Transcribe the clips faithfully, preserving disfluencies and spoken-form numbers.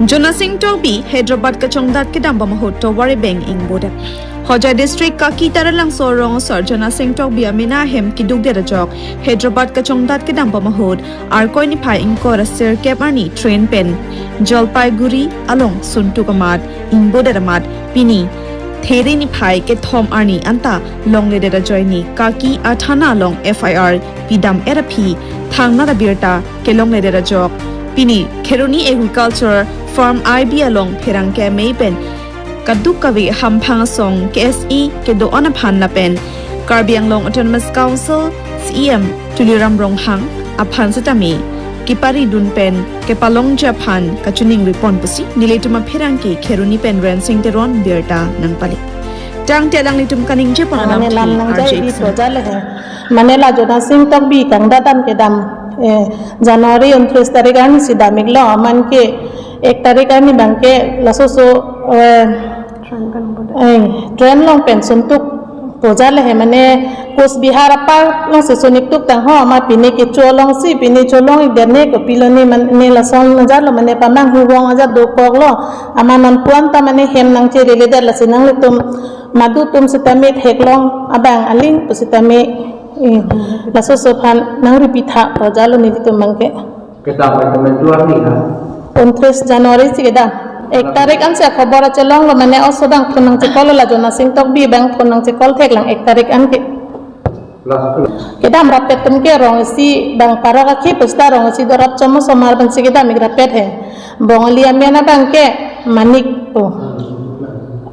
Jonasing Tokbi Hyderabad kachongdat kedam pamahut tovar ebeng ingbodet. Hojai District Kaki Taralangso rong asar Jonasing Tokbi amena ahem keduk det ajok Hyderabad kachongdat kedam pamahut Arkoi niphai ingkoi ra sirkep arni train pen Jalpaiguri along suntuk amat ingbodet amat pini There niphai kethom arni anta longledet ajoine Kaki athana along F I R pidam-et aphi thangnat abirta kelongledet ajok pini Kheroni Agriculture Farm I B along pherangke amei pen kaduk kave hamphang asong K S A kedo-an aphan lapen Karbi Anglong Autonomous Council C E M Tuliram Ronghang aphan setame keparidun pen kepalongji aphan kachiningri pon pusi nelitum apherangke Kheroni pen Rensing Teron birta nangpale. Tangte alanglitum kaningje pon alam Mane lam nang R J jai di X. Toja le he. Mane la Jonasing Tokbi kangdadam kedam, eh, January untris tarik arni si dam-iklo, aman ke ek tarik arni abang ke laso so, eh, eh, train along pen suntuk toja le he, mane Coach Bihar apar along si sunik tuk tang ho, amat pine kecho along si, pine cholong-ikdet ne kopilo ne mane lason ajat lo, mane pamang hurong ajat dokoklo, amat non puan ta mane hem nangchereledet lasi nanglitum madu atum sitame theklong abang aling pu sitame, eh, laso so aphan nangri pitha toja lo nelitum abang ke. Kedam pen temen dua ni ha. Untris January si kedam. Ek tarik an si akhobor achelonglo, mane oso abang phone nangchekol lo, la Jonasing Tokbi abang phone nangchekol theklang ek tarik an ke. Last. Kedam rapet atum ke rong isi abang parok akhi pusta rong isi dorap chom osomar pen si kedam-ik rapet he. Bongali amen abang ke Manik pu.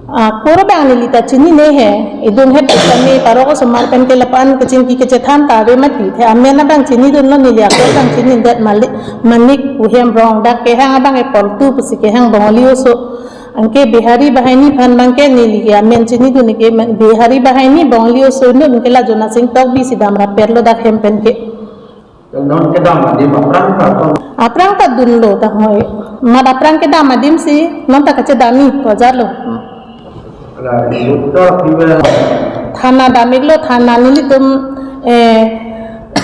Ah, koro abang neli ta chinine he, idun he kami parok osomar pen ke lapu-an kachingki kachethan ta ave mati. The amen abang chinidunlo, neli ako abang chinidet mali, Manik pu hem rong, dak kehang abang ke Poltu pusi kehang Bongali oso. Anke Bihari Bahini aphan abang ke neli ke amen chinidun ke men-, Bihari Bahini Bongali oso nun ke la Jonasing Tokbi si dam rapetlo dak hem pen ke. Non kedam adim aphrang ta. Aphrang ta dunlo ta hoi. Amat aphrang kedam adim si non ta kachedam-ik toja lo. Ala, doktor piwa. Thana dam-iklo, thana nelitum, eh,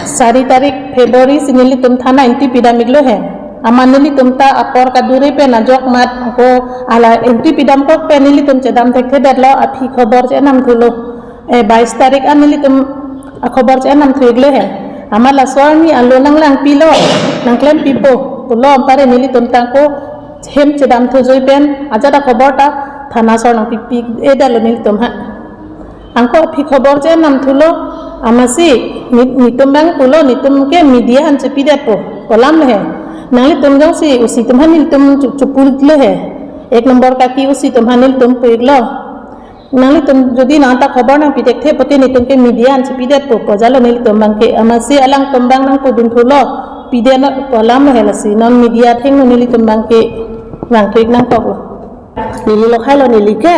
sari tarik February si nelitum thana ingti pidam-iklo he. Amat nelitum ta apor kadure pen ajok amat ko ala ingti pidamkok pen nelitum chedam thekthedetlo, aphi khobor chenam thulo. Eh, bais tarik an nelitum akhobor chenam thu-iklo he. Amat laso arni alo nanglangpilo, nangklempipo pulo, anpare nelitum tangko hem chedam thujui pen ajat akhobor ta thana asor nangpipi-edetlo nelitum ha. Anke aphi khobor chenam thulo, amatsi ni-, nitum abang pulo, nitum ke media aphan chepidetpo pu alam le he. Nanglitum jongsi usi atum aphan nelitum chu-, chupul le he. Ek nombor Kaki usi atum aphan nelitum pu-iklo. Nanglitum jodi non ta khobor nangpi thekthe pute nitum ke media aphan chepidetpo pu toja lo nelitum abang ke, amatsi alangtum abang nangpudun thulo, pidetnon pu alam lo he, lasi non media athengno nelitum abang ke vangthu-ik nangkoklo. Neli lokhai lo neli ke,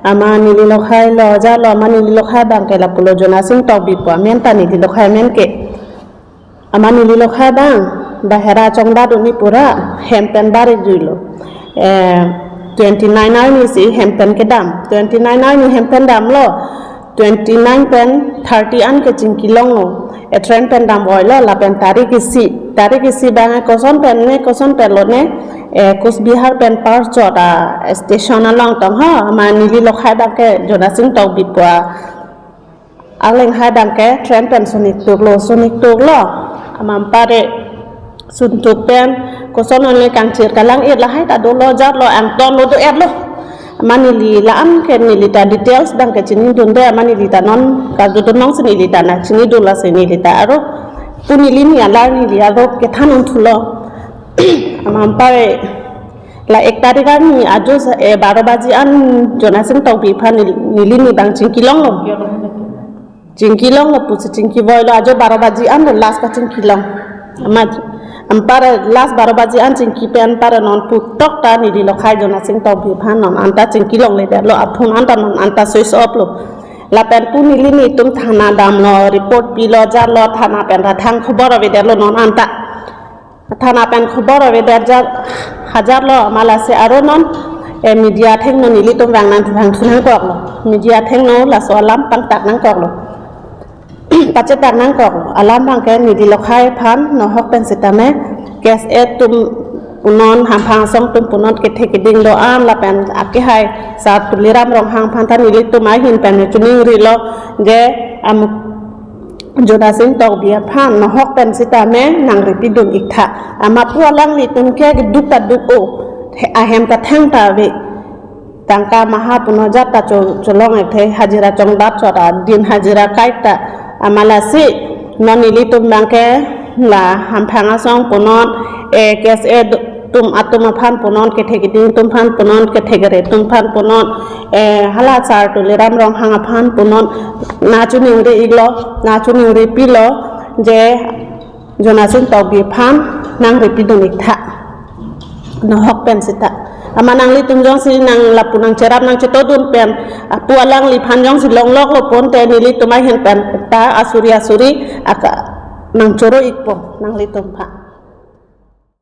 amat neli lokhai lo, ja lo, amat neli lokhai abang ke lapulo Jonasing Tokbi pu amen ta neli lokhai amen ke. Amat neli lokhai abang bahera chongdat un-e pura hem pen bar-ik juilo. Eh, twenty nine arni si hem pen kedam. Twenty nine arni hem pen damlo. Twenty nine pen thirty an ke chingki longlo. E train pen damvoilo lapen tarik isi. Tarik isi abang koson pen ne, koson pen lo ne, eh, Coach Bihar pen Parchot a station along tong ho. Amat neli lokhai abang ke Jonasing Tokbi pu a alenghai abang ke train pen sunik tuklo, sunik tuklo. Amat anpare suntuk pen koson onle kangchir kalang-ir lahai ta dolo, jatlo, angtonlo, do-etlo. Amat neli la-an ke neli ta details abang ke chinidunde, amat neli ta non karjudun nong si neli ta nangchinidun, lasi neli ta aro pu neli ni alar neli aro kethan un thulo. Amat anpare la ek tarik arni ajo sa, eh, baro baji an Jonasing Tokbi aphan neli, neli ni abang chingki longlo. Chingki longlo pusi chingki voilo, ajo baro baji an lo last kachingki long. Amat anpare last baro baji an chingki pen anpare non putok ta neli lokhai Jonasing Tokbi aphan non anta chingki longledetlo, aphone anta non anta switch off lo. Lapen pu neli nitum thana damlo, report pilo, jatlo, thana pen ta thang khobor avedetlo non anta. Thana pen khobor avedet ja-, ha jatlo, amat lasi aro non, eh, media athengno nelitum vang nang vangthu nangkoklo. Media athengno laso alam pangtak nangkoklo. Pachetak nangkoklo. Alam abang ke neli lokhai aphan nohok pen sitame K S A atum punon, hamphang asong atum punon kethe keding do-an lapen akehai Sar Tuliram Ronghang aphan ta nelitum ahin pen chuningrilo je, am, Jonasing Tokbi aphan nahok pen sitame nang ripidun iktha. Amat pu alanglitum ke keduk ta duk-o, ahem ta thang ta ave. Tangka maha puno jat ta cho-, cholong ekthe, hajira chongdat chot adin hajira kaita. Amat lasi non nelitum abang ke la hamphang asong punon, eh, K S A atum atum aphan punon, kethe keding atum aphan punon, kethe kere atum aphan punon, eh, hala Sar Tuliram Ronghang aphan punon, nang chuningri iklo, nang chuningripilo je Jonasing Tokbi aphan nang ripidun iktha. Nahok pen sita. Amat nanglitum jongsi nang lapu nang cherap nang chetodun pen, apu alangliphan jongsi longloklo pulote nelitum ahin pen ta asuri asuri aka nang choro ikpo nanglitum aphan.